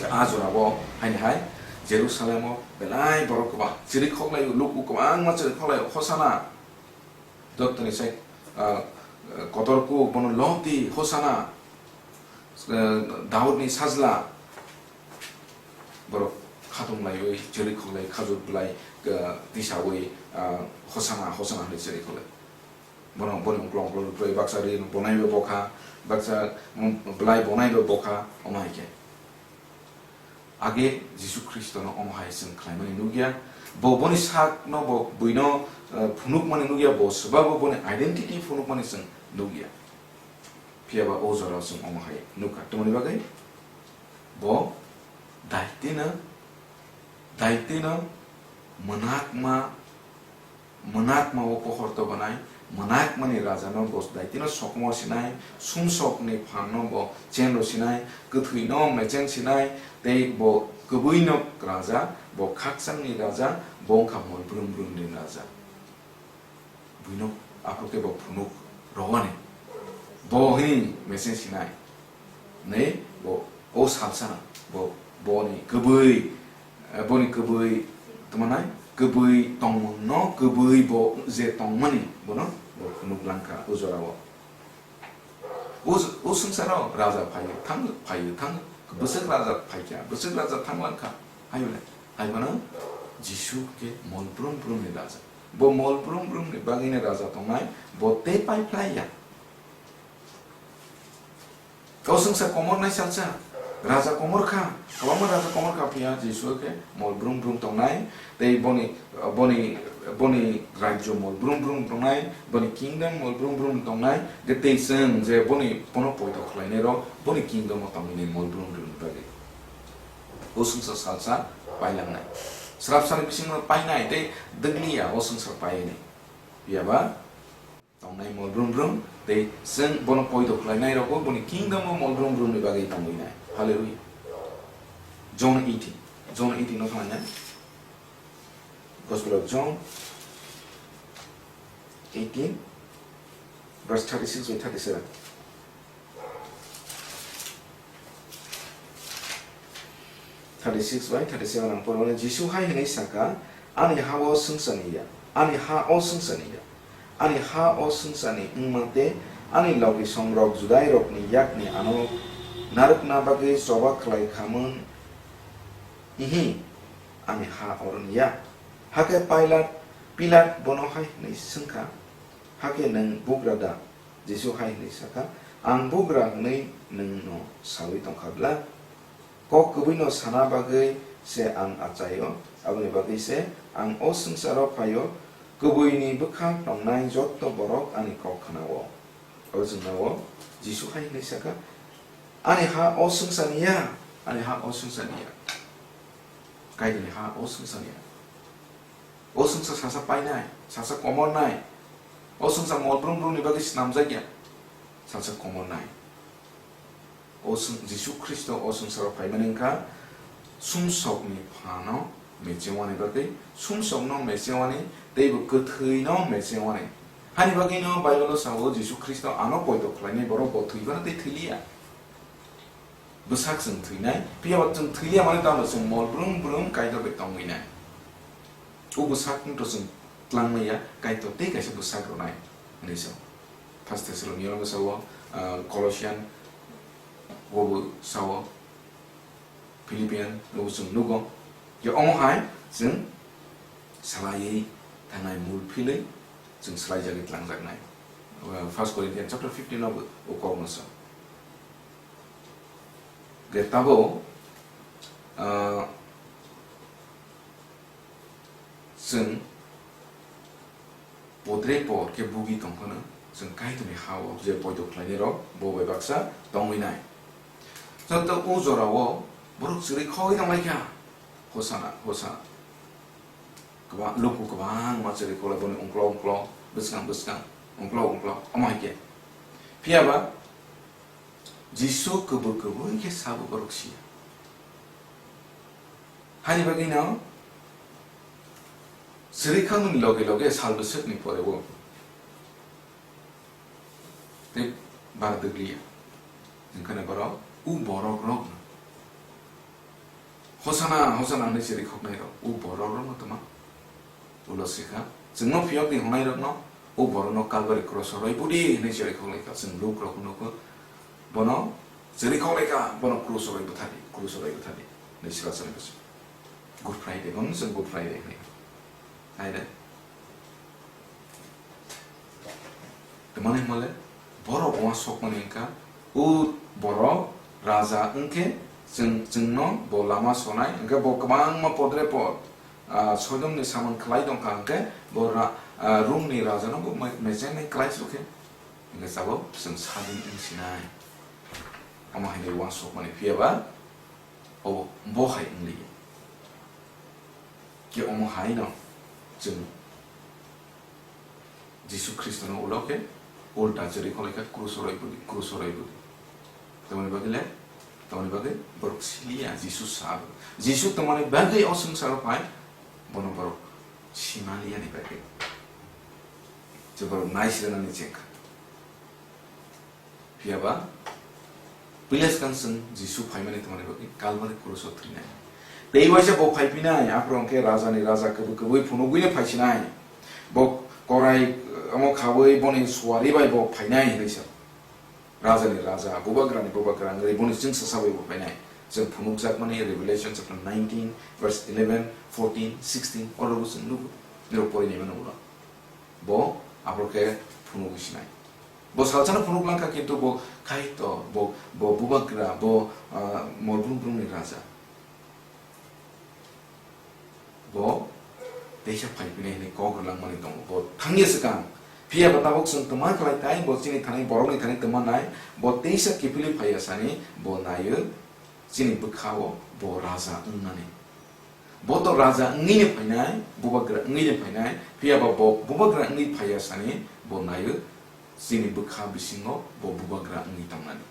A jorao haini hai Jerusalem o belai borok kwbang chiri khoklai, luku kwbangma chiri khoklai, "Hosana!" Jottoni sai, ah, kotor kuk bono lobdi, "Hosana!" Eh, Daudni sajla, borok khatung laiwi, chiri khoklai, khajur bwlai, eh, tisawi, ah, "Hosana, Hosana" hwnwi chiri khoklai. Bono, boni uklok uklok rwphrwi baksa ri bonaibo bokha, baksa, mm, bwlai bonaibo bokha, omo hai khe. Age Jisu Khristono omo hai chwng khlaimani nukya, bo boni sakno bo buino, eh, phunukmani nukya, bo swbabo boni identity phunukmani chwng nukya. Phiya ba o jorao chwng omo hai nukha. Tamoni bagwi bo daitino, daitino mwnakma, mwnakma o pohor tobanai, mwnakmani rajano bo daitino sokomor sinai, sumsokni phanno bo chenro sinai, kwthwino mecheng sinai, tei bo kwbwino raja, bo khakchangni raja, bo wngkha mol brum brumni raja. Buino aphuru khe bo phunuk rwani. Bo hwnwi mecheng sinai. Nei bo o salsa bo, boni kwbwi, eh, boni kwbwi tongmanai, kwbwi tongmungno, kwbwi bo je tongmani bono bo phunuk langkha o jorao. O, o swngcharo raja phaio, thang, phaio, thang, bwswk raja phaikha, bwswk raja thang langkha, haibole, haiphano Jisu khe mol brum brumni raja. Bo mol brum brumni bagwino raja tongnai, bo tei pai phlai ya. O swngchar komor nai salsa, raja komor kha, kwbangma raja komor kha, phiya Jisu khe mol brum brum tongnai, tei boni, boni, boni rajyo mol brum brum tongnai, boni kingdom mol brum brum tongnai, tei chwng je boni, bono poito khlainai rok boni kingdom o tongwi nai mol brum brum ni bagwi. O swngchar salsa pailangnai. Srapsani bisingo painai tei dwgli ya o swngchar painai. Phiya ba tongnai mol brum brum, tei chwng bono poito khlainai rokbo boni kingdom o mol brum brum ni bagwi tongwi nai. Hallelujah. John eighteen. John eighteen no thangna. Gospel of John eighteen, verse thirty-six by thirty-seven. Thirty-six by thirty-seven ang pormani, Jisu hai hwnwi sakha, "Ani ha o swngcharni ya, ani ha o swngcharni ya, ani ha o swngcharni wngma tei Ani logisongrok Judairokni yakni ano narwkna bagwi choba khlai khamung, ihi, ani ha oroni ya. Hakhe Pilat, Pilat bono hai hwnwi swng kha, "Hakhe nwng bugra da?" Jisu hai hwnwi sa kha, "Ang bugra hwnwi nwngno saui tong kha bla? Kok kubui no sana bagwi se ang achai-o, aboni bagwi se ang o swngcharo phai-o, kubui ni bwkha tongnai jotto borok ani kok khna-o." Abo chwngno o Jisu hai hwnwi sa kha, "Ani ha o swngchar ni ya, ani ha o swngchar ni ya, Kaitorni ha o swngchar ni ya." O swngchar sasa painai, sasa komornai, o swngchar mol brum brumni bagwi snamjakya, sasa komornai. O swng-, Jisu Khristo o swngcharo phaimani wngkha sumsokni phano mechewani bagwi, sumsokno mechewani teibo kwthwino mechewani. Hani bagwino Bible-o sao, Jisu Khristo ano poito khlainai borok bo thwi phano tei thwi liya. Bwsak chwng thwinai, phiya ba chwng thwi liya mani tamo chwng mol brum brum Kaitor bai tongwi nai. O bwsakno to chwng twlang maya, Kaitor tei kaisa bwsak rwnai hwnwi sao. First Thessalonians-o sao, ah, Colossians-o bo sao, Philippians-o bo chwng nugo. Je omo hai chwng salaiwi thangnai mul philwi chwng swlaijagwi tlangjaknai. Ah, First Corinthians chapter fifteen-o bo o kokno sao. Ge tabo, ah, chwng podre por khe bugi tong phano, chwng Kaitorni ha-o je poito khlainai rok bo bai baksa tongwi nai. Joto o jora-o borok chwrwi khogwi tong lai kha, "Hosana, Hosana." Kwbang, luku kwbangma chwrwi khok lai boni ungklo ungklo, bwskang bwskang, ungklo ungklo, omo hai khe. Phiya ba Jisu kwbwi kwbwi khe sabo borok siya. Hani bagwino chwrwi khangmani loge loge sal bwswkni pore o tei bar dwgliya. Wngkhano borok, o borok rok Hosana, Hosana hwnwi chwrwi khoknai rok, o borok rokno twma ulo sikha. Chwngno phiyokni hwnai rokno, o borokno Kalbari cross-o rwi budi hwnwi chwrwi khok lai kha. Chwng Luk rok nugo, bono chwrwi khok lai kha, bono cross-o rwi bwthadi, cross-o rwi bwthadi hwnwi swrachani bwswk. Good Friday, bono chwng Good Friday hwnwi kha. Hai de. Twmani hwnmale borok uansukmani wngkha, o borok raja wngkhe chwng, chwngno bo lama sonai, hwnkhe bo kwbangma podre pod, ah, Sodomni samung khlai tongkha, hwnkhe bo ra-, ah, Romni rajano bo me-, mechengnai khlai sukhe, hwnkhe chabo chwng sadin wngsinai. Omo haino uansukmani, phiyaba obo bo hai wngliya. Khe omo haino chwng Jisu Khristono ulo khe ulta chwrwi khok lai kha, kruso rwi budi, kruso rwi budi. Tamoni bagwi le, tamoni bagwi borok siliya Jisu sabo. Jisu tamoni bagwi o swngcharo phai, bono borok simaliyani bagwi. Je borok naisirnani chengkha. Phiyaba, puila swkang chwng Jisu phaimani tongmani bagwi Kalbari kruso thwinai. Tei waisa bo phaiphinai, aphuru hwnkhe rajani raja kwbwi kwbwi phunugwino phaisinai. Bo korai, eh, omo khaui boni suari bai bo phainai hinwi sa. Rajani raja, bubagrani bubagra wngwi boni chwngsacha bai bo phainai. Chwng phunukjakmani Revelation chapter nineteen, verse eleven, fourteen, sixteen, oro bo chwng nugo. Nirok porinai mano ulo. Bo aphuru khe phunugwi sinai. Bo salsano phunuk langkha, kintu bo Kaitor, bo, bo bubagra, bo, ah, mol brum brumni raja. Bo teisa phaiphinai hinwi kok rwlangmani tongo. Bo thangya swkang. Phiyaba tabuk chwng twma khlai tai, bo chini thani, borokni thani twma nai, bo teisa kiphilwi phaiya sani, bo naio chini bwkha-o bo raja wngnani. Bo to raja wngwino phainai, bubagra wngwino phainai, phiyaba bo bubagra wngwi phaiya sani bo naio chini bwkha bisingo bo bubagra wngwi tongnani.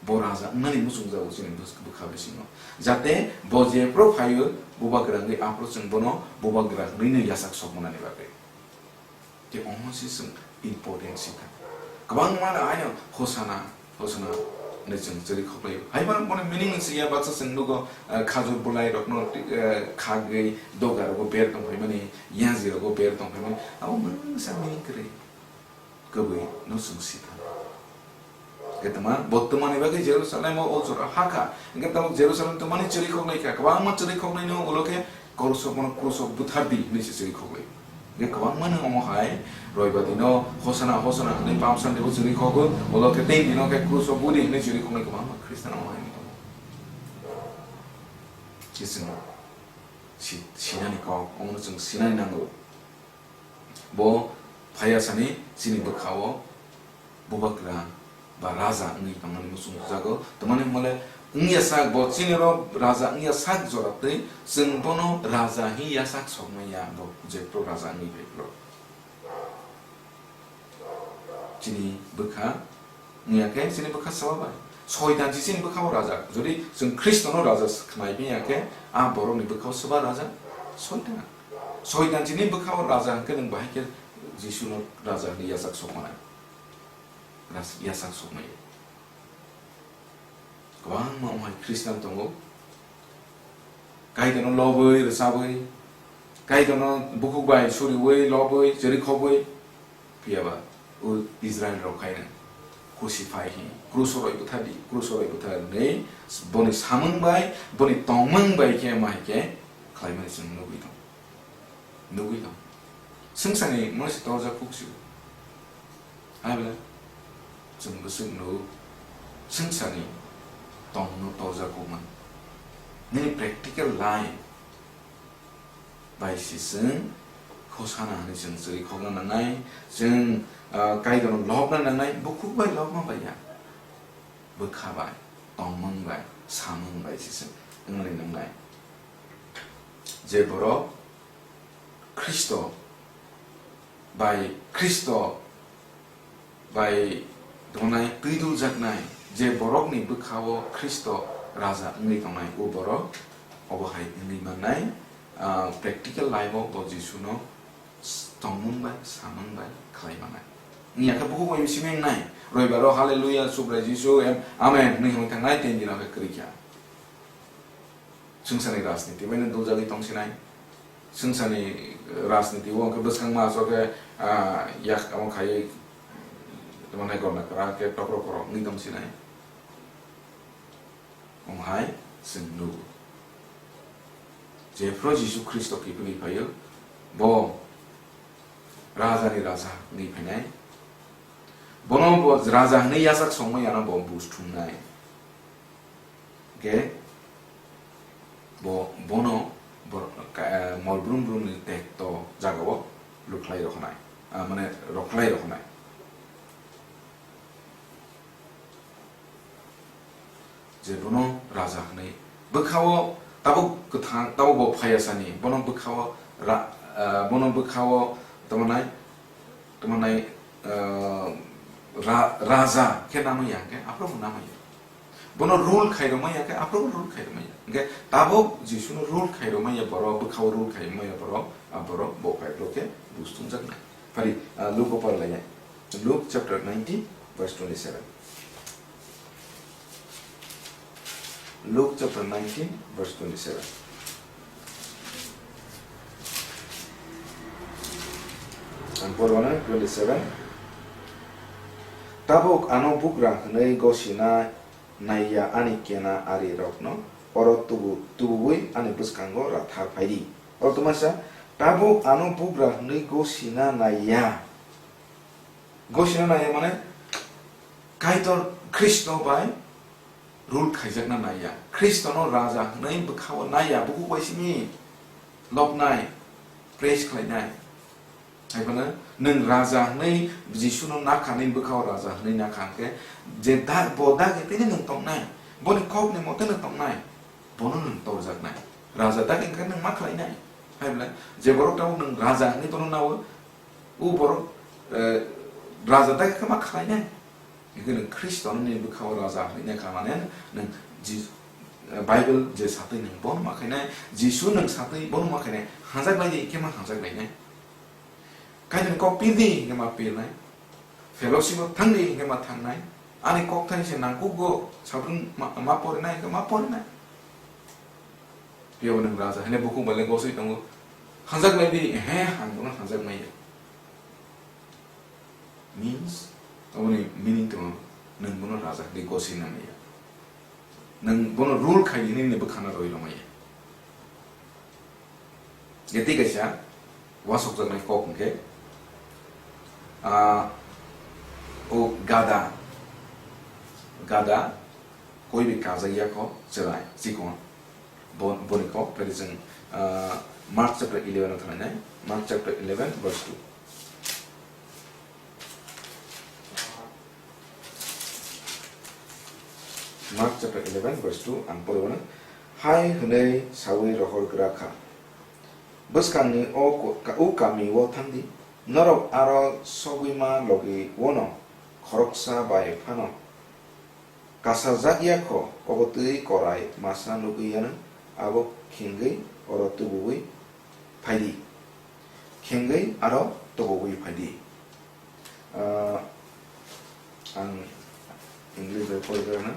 Bo raja wngnani muchungjago chini bwk-, bwkha bisingo. Jate bo jephru phaio bubagra wngwi, aphuru chwng bono bubagra hwnwino yachak sokmanani bagwi. Tei omo se chwng important sikha. Kwbangma no aino Hosana, Hosana hinwi chwng chwrwi khoklaio. Hai phano bono meaning wngsiya, baksa chwng nugo, eh, khajur bwlai rokno, eh, khagwi doga rogo ber tongphaimani, yaji rogo ber tongphaimani. Abo mungsa meaning kwrwi. Kwbwi no chwng sikha. Hwnkhe tama, bo twmani bagwi Jerusalem o, o jora ha kha. Hwnkhe tabuk Jerusalem twmani chwrwi khoknai kha. Kwbangma chwrwi khoknai no ulo khe, "Krus o, bono krus o buthar di," hinwi se chwrwi khoknai. Hwnkhe kwbangma no omo hai, Roibar dino, "Hosana, Hosana," hinwi Palm Sunday o chwrwi khogo, ulo khe tei dino khe, "Krus o budi," hinwi chwrwi khoknai kwbangma Khristan omo hai wng tongo. Khe chwng si-, sinani kok, omono chwng sinani nango. Bo phaiya sani chini bwkha-o bubagra ba raja wngwi tongmani muchungjago. Tamani hwnmale wngya sak, bo chini oro raja wngya sak jora twi chwng bono raja hinwi yasak sokmaya, bo jephru raja wngwi phai phuru. Chini bwkha wngya khe chini bwkha saba bai. Soitan se chini bwkha-o raja. Jodi chwng Khristono raja khnai phiya khe, a borokni bwkha-o saba raja? Soitan. Soitan chini bwkha-o raja hwnkhe nwng bahai khe Jisuno raja hwnwi yachak sokmanai. Ras-, yachak sokmaya. Kwbangma wng hai Khristan tongo. Kaitorno lobwi, rwchabwi, Kaitorno bukhuk bai suriwi, lobwi, chwrwi khobwi, phiyaba o Israel rok khaino khusi phai hi, "Kruso roi bwtha di, kruso roi bwtha," hwnwi boni samung bai, boni tongmung bai khe ma hai khe khlaimani chwng nugwi tong. Nugwi tong. Swngcharni mani se torjak kuk sio. Hai bwle, chwng bwswk nugo, swngcharni tongmungno torjak kuk man. Nini practical life bai se chwng khosana hwnwi chwng chwrwi khokna nangnai, chwng, ah, Kaitorno lobna nangnai, bukhuk bai lobma bai ya. Bwkha bai, tongmung bai, samung bai se chwng wngna nangnai. Je borok Khristo bai, Khristo bai donai twi duljaknai, je borokni bwkha-o Khristo raja wngwi tongnai, o borok obo hai wngwi mannai, ah, practical life-o bo Jisuno s-, tongmung bai, samung bai khlai mannai. Wngya khe bukhuk bai simi wngnai, Roibaro Hallelujah, Subrai Jisu, em-, Amen hwnwi hwnwi thangnai, tei dino khe kwrwi kha. Swngcharni rajniti bai no duljagwi tongsinai. Swngcharni rajniti o hwnkhe bwskangma aswk khe, ah, yak amo khaiwi tongmani gorna kwrak khe tokro korok wngwi tongsinai. Omo hai chwng nugo. Jephru Jisu Khristo kiphilwi phaio, bo Rajani Raja wngwi phainai. Bono bo Raja hwnwi yachak songmani ano bo buj thumnai. Hwnkhe bo, bono bor-, ka-, eh, mol brum brumni tekto jagao lukhlai rohonai, ah, mane rokhlai rohonai. Je bono raja hwnwi bwkhao tabuk kwthang, tabuk bo phaiya sani, bono bwkhao ra-, ah, bono bwkhao tamo nai, tamo nai, ah, ra-, raja khe namaya hwnkhe aphuru bo namaya. Bono rule khairokmaya khe aphuru bo rule khairokmaya. Hwnkhe tabuk Jisuno rule khairokmaya borok, bwkhao rule khairokmaya borok, a borok bo phai borok khe buj thumjaknai. Phari, ah, Luke o porlaiya. Luke chapter nineteen, verse twenty-seven. Luke chapter nineteen, verse twenty-seven. Ang pormano twenty-seven. Tabuk ano bugra hwnwi gosina naiya ani kena arirokno oro tubu-, tubugwi ani bwskango rathar phaidi. Oro tongmasa, tabuk ano bugra hwnwi gosina naiya. Gosina naiya mane Kaitor Khristo bai rule khaijakna naiya. Khristono raja hwnwi bwkhao naiya, bukhuk bai simi lobnai, praise khlainai. Hai phano nwng raja hwnwi Jisuno nakha, nini bwkhao raja hwnwi nakha hwnkhe je da-, bo dagi tini nwng tongnai, boni kokni mote nwng tongnai, bono nwng torjaknai. Raja dagi hwnkhe nwng ma khlainai. Hai bwle, je borok tabuk nwng raja hwnwi bono nao, o borok, eh, raja dagi khe ma khlainai. Hwnkhe nwng Khristono nini bwkhao raja hwnwi nakha mane nwng Ji-, eh, Bible je satwi nwng bono ma khainai, Jisu nwng satwi bono ma khainai, hanjak lai di hwnkhe ma hanjak lainai. Kaitorni kok pil di hwnkhe ma pilnai. Fellowship o thang di hwnkhe ma thangnai. Ani kok thani se nangkukgo, sabrung ma, ma porinai hwnkhe ma porinai. Phiya bo nwng raja hwnwi bukhuk bai le gosoi tongo. Hanjak lai di, he, ang bono hanjak maya. Means, aboni meaning tongo. Nwng bono raja hwnwi gosina maya. Nwng bono rule khai nini bwkhano roi rwmaya. Tei kaisa wasokjaknai kok hwnkhe, ah, o gada, gada koi bai kajak ya kho chwrai chikon. Bo-, boni kok, phai chwng, ah, Mark chapter eleven o thanglainai, Mark chapter eleven verse two. Mark chapter eleven verse two ang porwi mano, hai hwnwi sawi rohor gra kha, "Bwskangni o ko-, ka-, o kami o thang di, norok aro sogwi ma logi wono khoroksa bai phano kasajak ya kho, obo twi korai masa nugwi yano, abo khengwi oro tubuwi phai di, khengwi aro tubuwi phai di." Ah, ang English bai porwi rwna.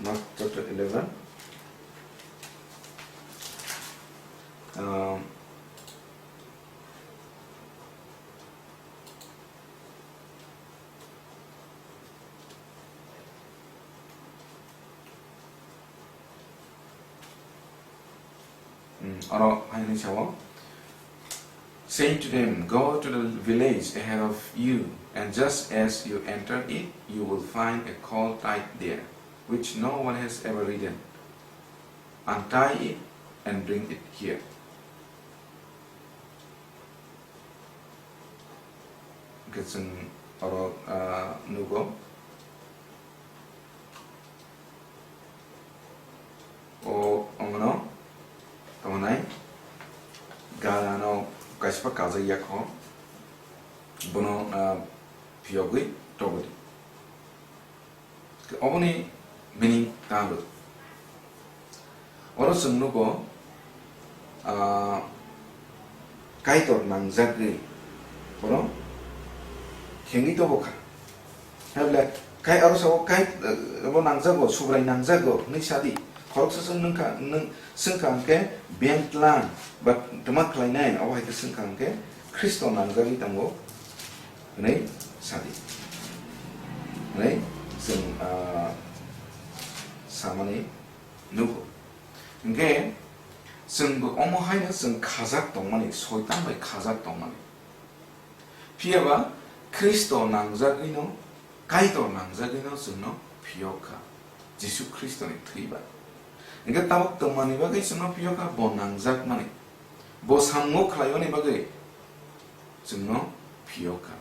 Mark chapter eleven. Um, Mm, oro hai hwnwi sao, saying to them, "Go to the village ahead of you, and just as you enter it, you will find a colt tied there, which no one has ever ridden. Untie it and bring it here." Hwnkhe chwng oro, ah, nugo. O, omono, tamo nai, gadano kaisa kajak ya kho, bono, ah, phiyogwi togodi. Oboni meaning tamo? Oro chwng nugo, ah, Kaitor nangjagwi bono khengwi tobo kha. Hable kai oro sao kai, eh, bo nangjago, Subrai nangjago hwnwi sadi. Khoroksa chwng nwngkha, nwng swngkha hwnkhe biyang tlang ba twma khlainai, obo hai khe swngkha hwnkhe Khristo nangjagwi tongo hwnwi sadi. Hwnwi chwng, ah, samani nugo. Hwnkhe chwngbo omo haino chwng khajak tongmani, Soitan bai khajak tongmani. Phiya ba Khristo nangjagwino, Kaitor nangjagwino chwngno phiyok kha, Jisu Khristoni thwi bai. Hwnkhe tabuk twmani bagwi chwngno phiyok kha? Bo nangjakmani, bo samungo khlaimani bagwi chwngno phiyok kha.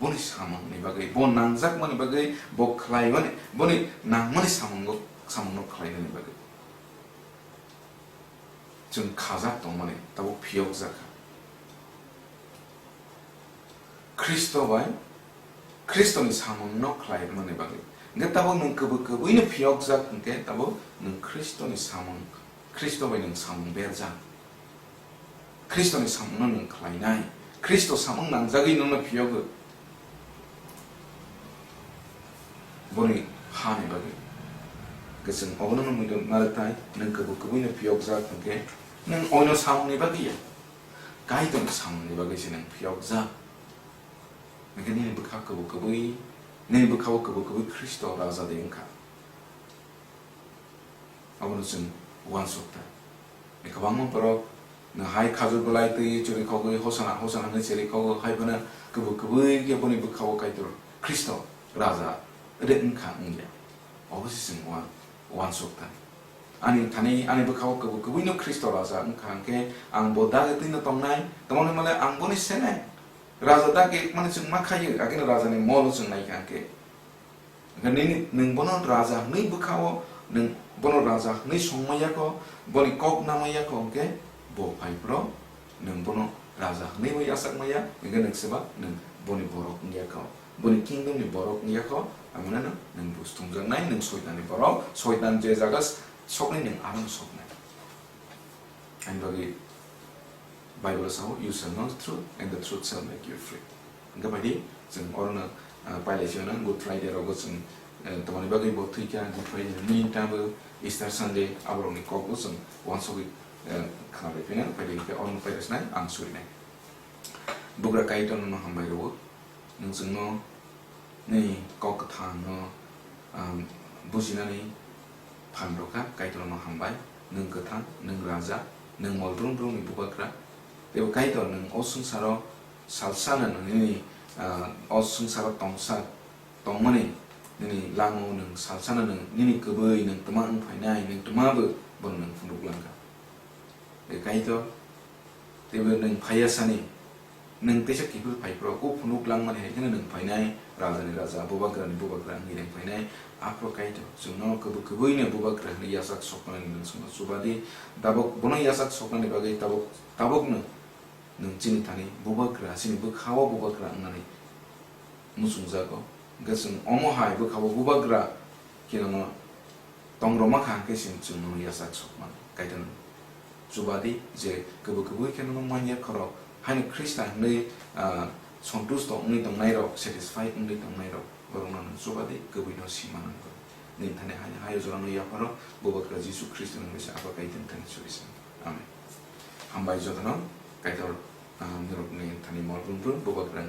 Boni samungni bagwi, bo nangjakmani bagwi, bo khlaimani, boni nangmani samungo, samungno khlainani bagwi. Chwng khajak tongmani tabuk phiyokjak kha. Khristo bai, Khristoni samungno khlaimani bagwi. Hwnkhe tabuk nwng kwbwi kwbwino phiyokjak hwnkhe tabuk nwng Khristoni samung, Khristo bai nwng samung berjak. Khristoni samungno nwng khlainai. Khristo samung nangjagwi nwngno phiyogo. Boni hani bagwi. Hwnkhe chwng obono nukmwi narwkthai, nwng kwbwi kwbwino phiyokjak hwnkhe nwng oino samungni bagwi ya. Kaitorni samungni bagwi se nwng phiyokjak. Hwnkhe nini bwkha kwbwi kwbwi, nini bwkhao kwbwi kwbwi Khristo raja de wngkha. Abono chwng uansukha. Kwbangma borok no hai khajur bwlai twi chwrwi khogwi hosana, hosana hwnwi chwrwi khogo, hai phano kwbwi kwbwi khe boni bwkhao Kaitor Khristo Raja de wngkha wngya. Obo se chwng uan-, uansukha. Ani thani, ani bwkhao kwbwi kwbwino Khristo Raja wngkha hwnkhe ang bo dagi twino tongnai, tongmani male ang boni senai. Raja dagi mani chwng ma khaio, agini Rajani molo chwng naikha hwnkhe. Hwnkhe nini, nwng bono raja hwnwi bwkha-o, nwng bono raja hwnwi songma yakho, boni kok nama yakho, hwnkhe bo phai phro nwng bono raja hwnwi bai yachak maya, hwnkhe nwng seba nwng boni borok wng yakho, boni kingdom ni borok wng yakho, amo nano nwng buj thumjaknai, nwng soitan ni borok, soitan je jaga soknai nwng aro soknai. Ani bagwi Bible sao, "You shall know the truth, and the truth shall make you free." Hwnkhe baidi chwng orono, ah, pailai chwngno Good Friday rogo chwng Eh, tamoni bagwi bo thwikha, Good Friday ni meaning tamo Easter Sunday, aborokni kokbo chwng uansugwi, eh, khna lai phina, phaidi hwnkhe oroni pairasnai ang surinai. Bugra Kaitor nono hambai rwo, nwng chwngno nini kok kwthangno, um, bujinani phan rwkha, Kaitor nono hambai, nwng kwthang, nwng raja, nwng mol brum brumni bubagra, teibo Kaitor nwng o swngcharo salsano nwng nini, ah, o swngcharo tongsa tongmani nini langmao nwng salsano nwng nini kwbwi nwng twma wng phainai, nwng twma bo bono nwng phunuk langkha. E Kaitor, teibo nwng phaiya sani, nwng teisa kiphil phai phro, o phunuk langmani hai kheno nwng phainai, rajani raja, bubagrani bubagra wngwi nwng phainai, aphro Kaitor, chwngno kwbwi kwbwino bubagra hwnwi yachak sokmani nwng chwngno chubadi, tabuk bono yachak soknani bagwi tabuk, tabukno nwng chini thani bubagra, chini bwkha-o bubagra wngnani muchungjago. Hwnkhe chwng omo hai bwkha-o bubagra khe nono tong rwma kha, hwnkhe chwng, chwng nono yachak sokmani. Kaitor chubadi je kwbwi kwbwi khe nono manya khorok haino Khrista hwnwi, ah, sontusto wngwi tongnairok, satisfied wngwi tongnairok, borokno nwng chubadi kwbwino sima nangkho. Nini thani hai, hai jorano yapharo bubagra Jisu Khristoni wngwi se Apha Kaitorni thani churisa. Amen. Hambai jotono, Kaitor, ah, norokni thani mol brum brum bubagra